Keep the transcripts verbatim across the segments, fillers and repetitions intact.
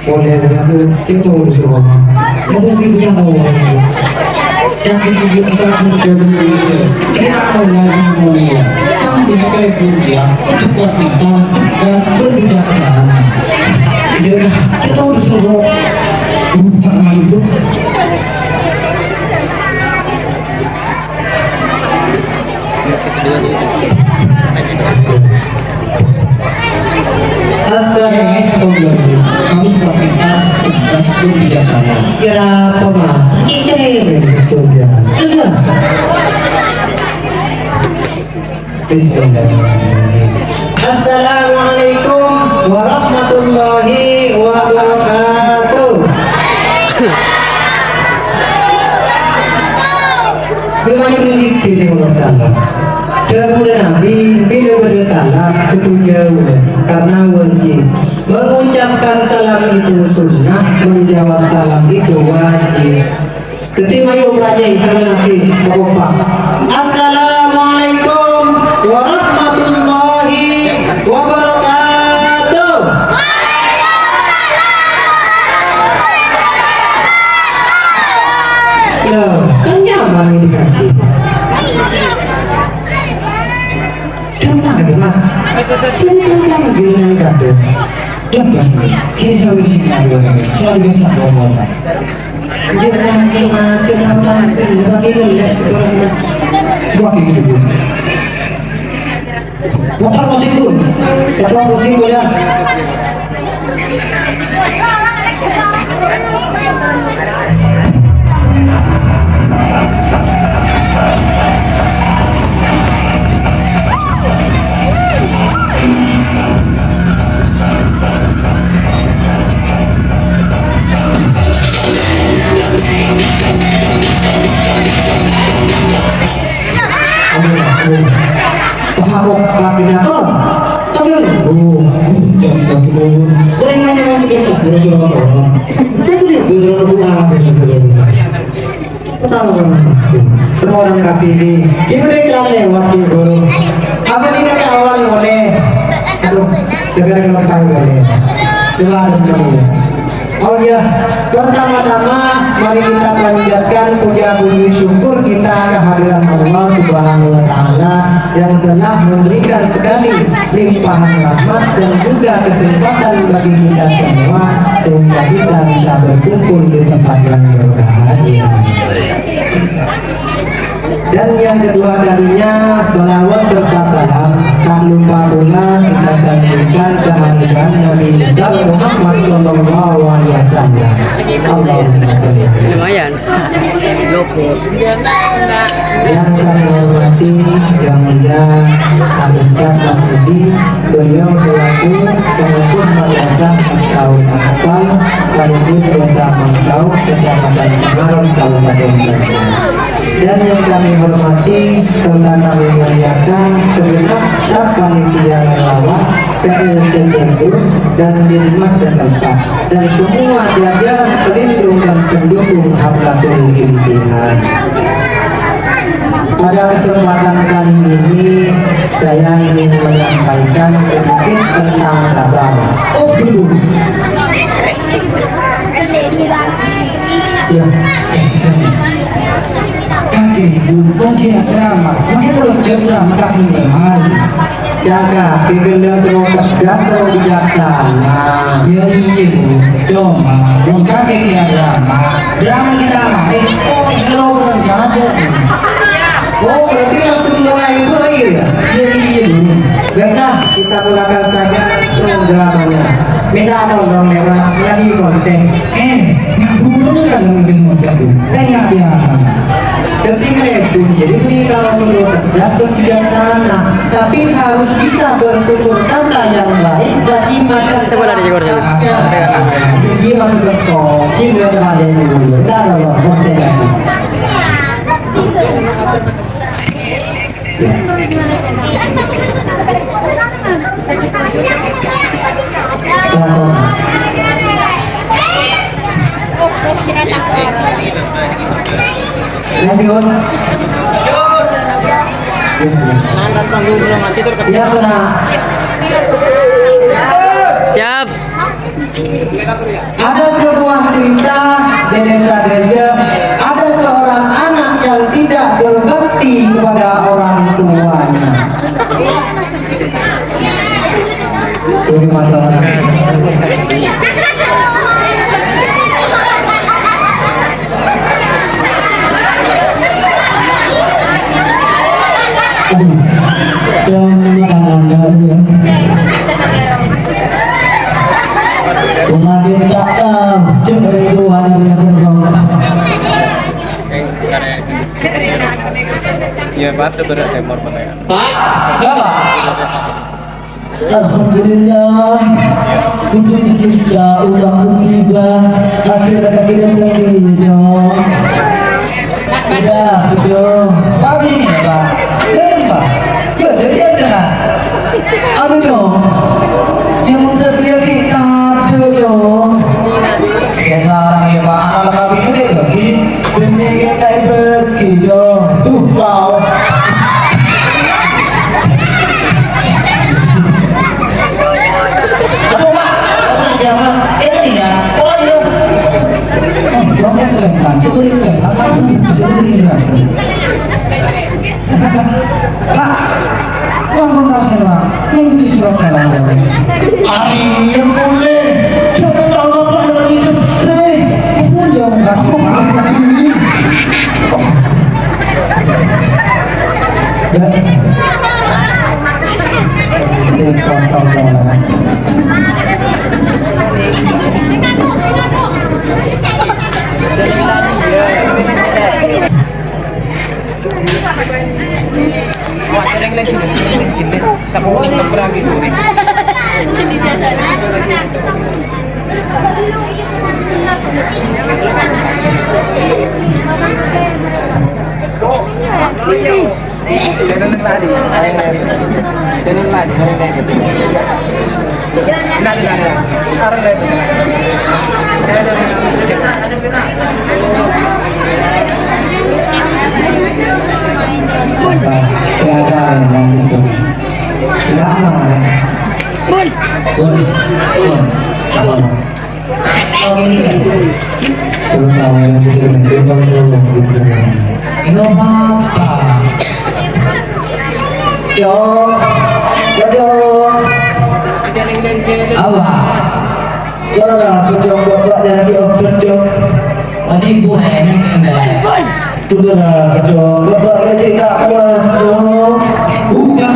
Polè aku, kita urus rumah. Kamu ibu yang mau. Yang ibu kita sudah bisa. Cerita lagi mulia. Sambil kayak mulia. Untuk kuat mental, tegas, berbijaksana. Jadi, kita urus rumah. Bukan malu. Assalamualaikum. Kamu suka pintar, cerdas, dan bijaksana. Kira apa, Mak? Kira itu dia. Iya. Bismillahirrahmanirrahim. Assalamualaikum warahmatullahi wabarakatuh. Memangnya pendidik sing ono salam. Dhâbuna Nabi, bilâ bâdâ salam, kodhu jhâuh, karena wajib. Mengucapkan salam itu sunnah, menjawab salam itu wajib. Dhâddhi, mayu, omah rajâ, sareng lagi, kompak. Assalamualaikum warahmatullahi wabarakatuh. Loh, kan nyaman ini kan? Datang aja, Mas. Sini datang, gini aja, Kak. Datang. Kita selalu sini, aduh. Selalu bisa ngomong. Jangan macam-macam, nonton film, pakai ngelek, sekarang. Gua kayak gitu, Bu. Putar musik, Bu. Putar musik, Bu, ya. Paham kok, kabinator? Tapi, oh, jangan lagi, Bu. Udah nanya lagi, kita udah suruh orang. Saya tuh lihat, udah, udah, udah, udah. Tahu, Bang. Semua orang rapi ini. Ini udah iklan lewat, nih, Bu. Apa nih, dari awal nih, boleh? Aduh, dengerin lepas, boleh. Coba, aduh, boleh. Oh iya, pertama-tama mari kita panjatkan puja puji syukur kita kehadiran Allah Subhanahu wa Ta'ala yang telah memberikan sekali limpahan rahmat dan juga kesempatan bagi kita semua sehingga kita bisa berkumpul di tempat yang berbahagia. Dan yang kedua kalinya, sholawat serta salam tak lupa pula kita sampaikan kehadiran Nabi besar Muhammad sallallahu alaihi wasallam. Allahumma sholli. Lumayan. Yang kami hormati, yang mulia Al Ustaz Mas Budi, beliau selaku pengasuh Madrasah Mangkau Akfal, Kalimun Desa Mangkau, Kecamatan Pengarong, Kabupaten Banjar. Dan yang kami hormati serta kami muliakan segenap staf panitia relawan P L T T Group dan Dinmas setempat, dan semua jajaran pelindung dan pendukung Haflatul Imtihan. Pada kesempatan kali ini, saya ingin menyampaikan sedikit tentang sabar. Oh, belum. Ya, eh, sini. Kakè, Bu, mungkin drama. Mungkin kalau jam drama, kakè mahal. Caka, kakè ghellâ' soro tegas, soro bijaksana. Ya, iya, Bu. Coma, wong kakè kè drama. Drama kita mah, eh, oh, kalau orang jahat, ya. Oh, berarti langsung mulai itu lagi, ya? Iya, iya, iya, Bu. Baiklah, kita mulakan saja langsung dramanya. Minta tolong lewat lagi kosek. Eh, ngapunten kan mungkin semua jago. Tanya biasa. Tapi kredit, jadi beri kalau perlu tegas dan bijaksana, tapi harus bisa bertutur kata yang baik bagi masyarakat. Coba lari, Jegor, sini. Iya, maksud kok, cinta kalian dulu. Bentar, loh, kosek lagi. Lanjut. Siap, Nak? Aduh, yang ini kan anda ya. Ulah kita tahu, cek dari Tuhan yang berdoa. Iya, Pak, itu berat, temor, Pak, ya. Pak, enggak, Pak. Alhamdulillah, puji cinta ulang tiba, akhirnya kita bertemu. Udah, betul. Pagi ini, Pak. Keren, Pak. Gua jadi aja, nah. Aduh, dong. Yang mau saya teriak kita, aduh, dong. Ya, sekarang ya, Pak. Anak kami ini lagi. Bendheng ta' èbâghi, Jo. Duh, wow. Aduh, Pak. Setengah jam, Pak. Itu nih, ya. Pulang, Jo. Oh, pulang, ya, pulang. Nah, cukup, ya, pulang. Apa tuh? Cukup, ya, pulang. Pak. Wah, kok kasih, Pak? Yang di surat kalah. Arèya polè. Jangan tahu apa lagi kesel. Aku jangan kasih. Ya. Ini tonton, tonton. Bun. Bun. Bun. Bun. Apa? Terutama yang bikin-bikin. Yo, Papa. Yo. Yo, yo. Apa? Saudara, kejong Bapak dan Ki Om Cocok. Masih ibu, eh, neng, neng, neng. Saudara, kejong Bapak dan Cik Takwa, Cok. Bukan.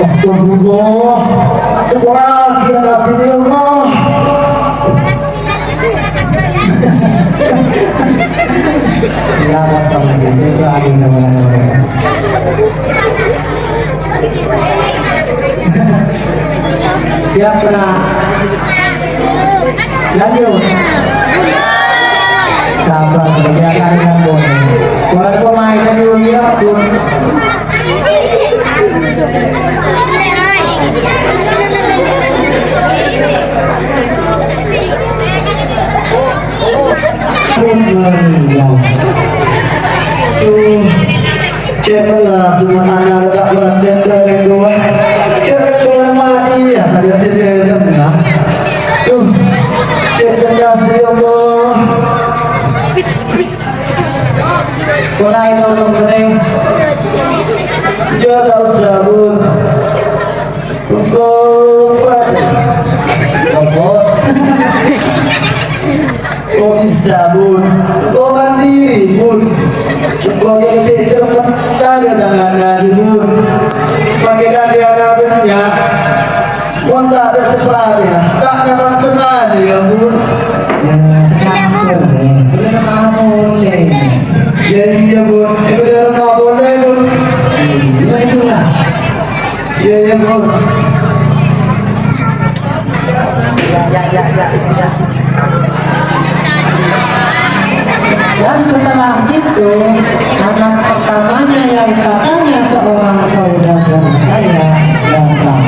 Astagfirullah. Sekolah kira Nabi, ya Allah. Ya, Bapak, ini, ini, ini, ini. Siap, Nak? Lanjut. Sabar, ya, kan, kan, Bun. Buat pemainnya dulu, ya, Bun. Bun, ya. Tuh. Cek la, semua anak tak berhenti dari gua. Cek gua mati ya, tadi hasil dia dengar. Duh, cek dah, ya Allah. Mulai tolong, mulai. Dia tak usah, Bun. Engko' kuat. Apa? Kok bisa, Bun? Engko' mandiri, Bun. Engko' ngecek cermet tanda tangan adi, Bun. Pakai tanda anak banyak. Mon tak ada sepatu, tak ada maksud ada, ya, Bun. Ya, sabar, deh. Udah kamu boleh. Ya, iya, Bun. Itu udah rumah boleh, Bun. Iya, itulah. Iya, iya, Bro. Dan setelah itu, anak pertamanya yang katanya seorang saudagar kaya datang.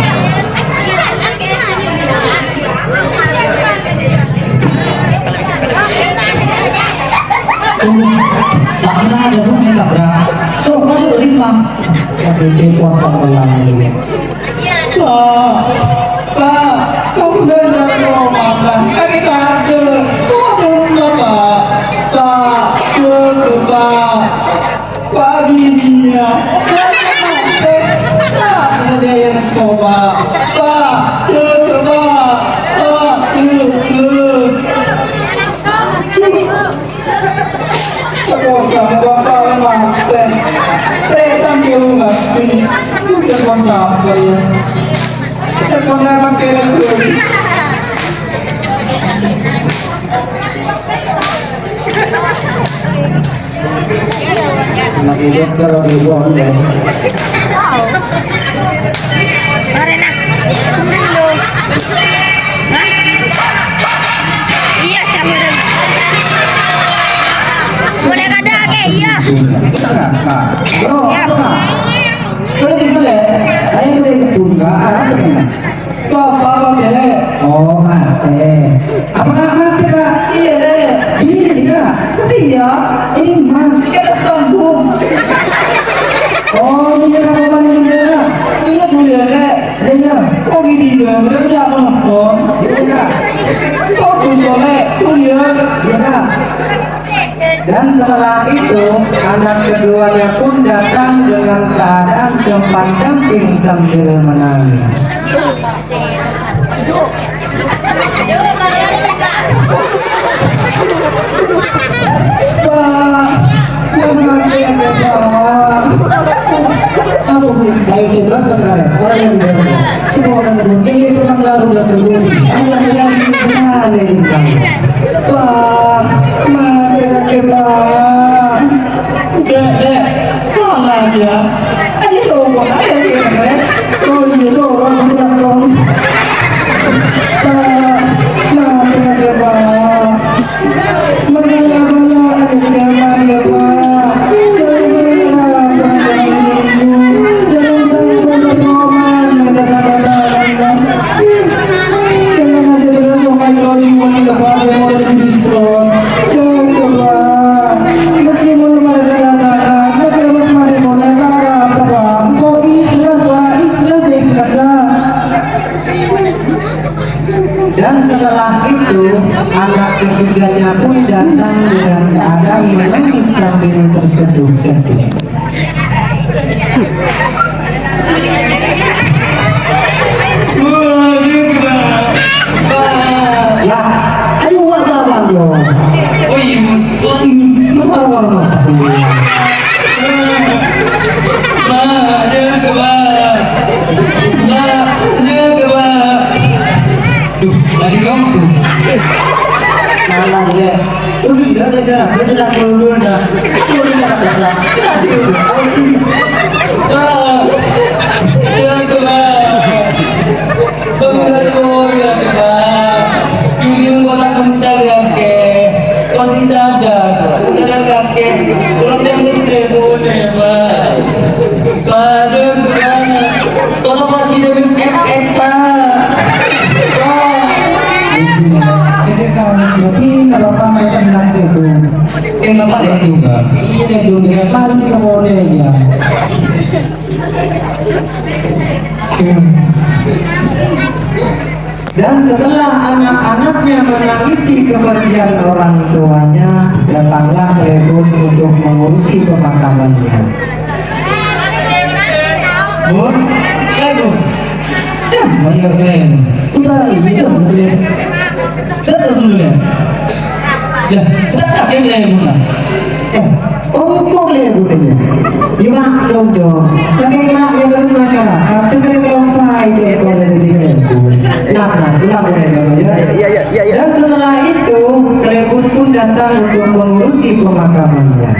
Pas sengaja, Bu, minta berapa? Sok, kamu terima. Kasih dia kuat, Pak, ulang dulu. Pak, Pak, kamu benar mau makan? Kaki tante, tolong, Pak. Pak, betul, Pak. Pak, gini ya. Sadhâjâ, Pa'. Pa', jâgâ, Pa'. Pa', jâgâ. Sakosa, Bapa' matè. Tètan di rumah ini. Udah kosa apa ya? Udah kosa apa ya? Anak hidup terus dibuang, ya. Mari, nak. Dulu. Hah? Iya, sama dong. Boleh kada, oke, iya. Bro, ya. Apa? Boleh, boleh. Ayo kita ikut bunga, apa? Bapa, apa, Dek? Oh, matè. Apa matè, Kak? Iya, Dek. Iya, Kak. Setia. Ini mah. Di atas panggung. Oh, iya, Kak, Bapak, ini, Kak. Iya, boleh, Dek. Iya. Oh, gini, Dek. Udah, udah, aku nonton. Iya, Kak. Oh, boleh, boleh. Iya, Kak. Dan setelah itu, anak keduanya pun datang dengan keadaan compang-camping sambil menangis. Pak, jangan mati, Pak. Ampun, dari situ terus, orang yang benar. Semua orang benar. Ini memang lalu dan berbunyi. Hanya yang sekali, Pak. Pak, maaf ya, Pak. Dek, Dek, salah dia. Ayo, coba, ayo, Dek. Oh, iya, salah, Pak. Pak, maaf ya, Pak. Dan setelah itu, anak ketiganya pun datang dengan keadaan menangis sambil terseduh-seduh. Ya, ayo, Pak, Pak, Pak. Oh, iya, Pak. Pak, Pak, Pak. Pak, jaga, Pak. Pak, jaga, Pak. Duh, lagi kamu. Salah, ya. Udah, udah, udah, udah, udah, udah, udah. Udah, udah, udah. Ah, ya, Tuhan. Tuhan, Tuhan, ya, Tuhan. Kini engkau tak bentar, ya, Kek. Kau sih sadar. Udah, ya, Kek. Belum yang seribu, ya, Pak. Pak, Tuhan, Tuhan. Tolong, Pak, tidak minum es, Pak. Pak. Jadi, kalau lagi nggak apa-apa, main tenang, seribu. Yang bapak ya juga. Iya, dia juga. Paling kita mau deh, ya. Dan setelah anak-anaknya menangisi kepergian orang tuanya, datanglah Klebon untuk mengurusi pemakamannya. Bun, Klebon. Ya, ayo, Klebon. Kita ini dong, Klebon. Datang dulu, ya. Ya, kita kaget, Klebon, lah. Eh, ongko le budenya. Gimana dong, Jo? Saking rakyat dan masyarakat, dengerin lompa itu, kalau dari sini. Nas, nas, ulang, ulang, ulang, ya. Iya, iya, iya, iya. Dan setelah itu, Klebon pun datang untuk mengurusi pemakamannya.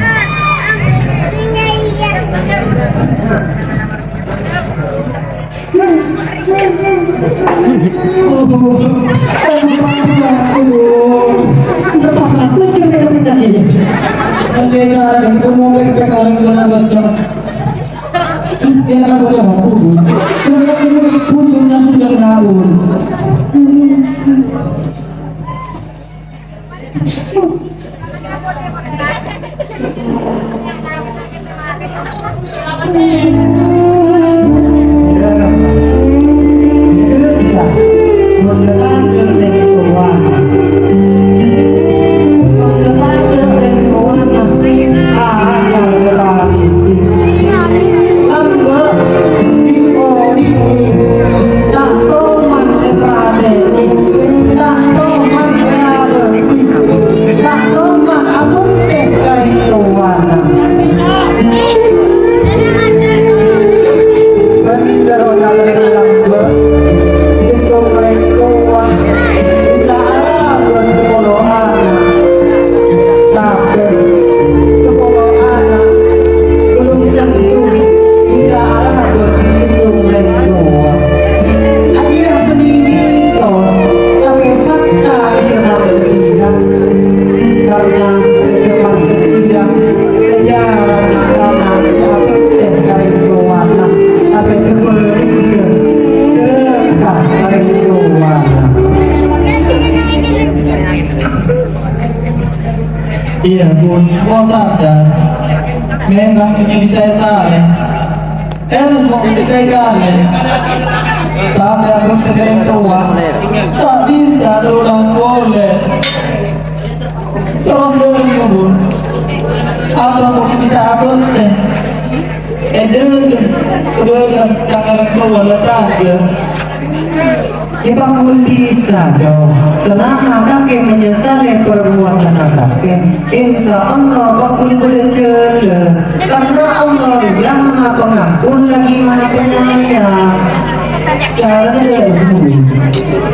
Sèttong rèng towa bisa alabân sapolo ana'. Tapè sapolo ana' bellum tanto bisa alabân sèttong rèng towa. Arèya bânnè mitos, tapè fakta è dhâlem sejarah. Karna è dhâlem sejarah, sejarah na'-kana' sè abhâktè ka rèng towana, tapè sabhâligghâ, dhurâka ka rèng towana. Iyâ, Bun, engko' sadar. Memang dunia bisa saleh. Èlmo bisa saleh. Tapè abhâktè ka rèng towa, ta' bisa terro polè. Terros bâreng, Bun. Apa kok bisa abhâktè? È dhâlem, è dhâlem tangan rèng towa la tadâ'. Yâ, pagghun bisa, Cong. Selama kakè menyesalè perbuatanna kakè, insya Allah pagghun bâdâ jhâlân. Karna Allah yang Maha Pengampun lagi Maha Penyayang. Carana dhâbu,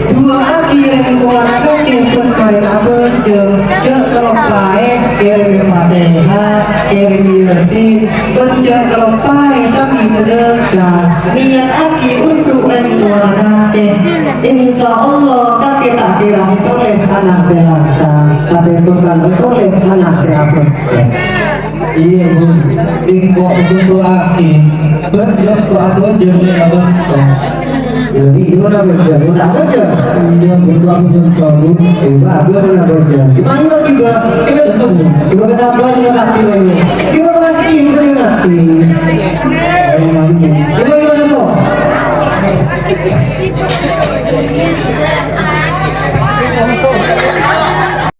du'aaghi rèng towana kakè bân marèna abhâjâng. Jhâ' kaloppaè kèrèm Fatihah, kèrèm Yasin, bân jhâ' kaloppaè sami sedekah. Niyataghi untuk rèng towana kakè. Insya Allah, kakè ta' kèra ètolès ana' sè lantang, tapè bhâkal ètolès ana' sè abhâktè. Iyâ, Bun. Engko' butuh aki. Bâdâ kok abhâjâng nèka bâkto. Jadi gimana bâjâng? Udah bâjâng? Iyâ, butuh abhâjâng to, Bun. Coba abhâjâng mana bâjâng? Gimana mas juga? Gimana tuh, Bun? Coba kesabaran dengan hati lagi. Coba kasih ibu dengan hati. Ayo, maju, Bun. Coba gimana tuh?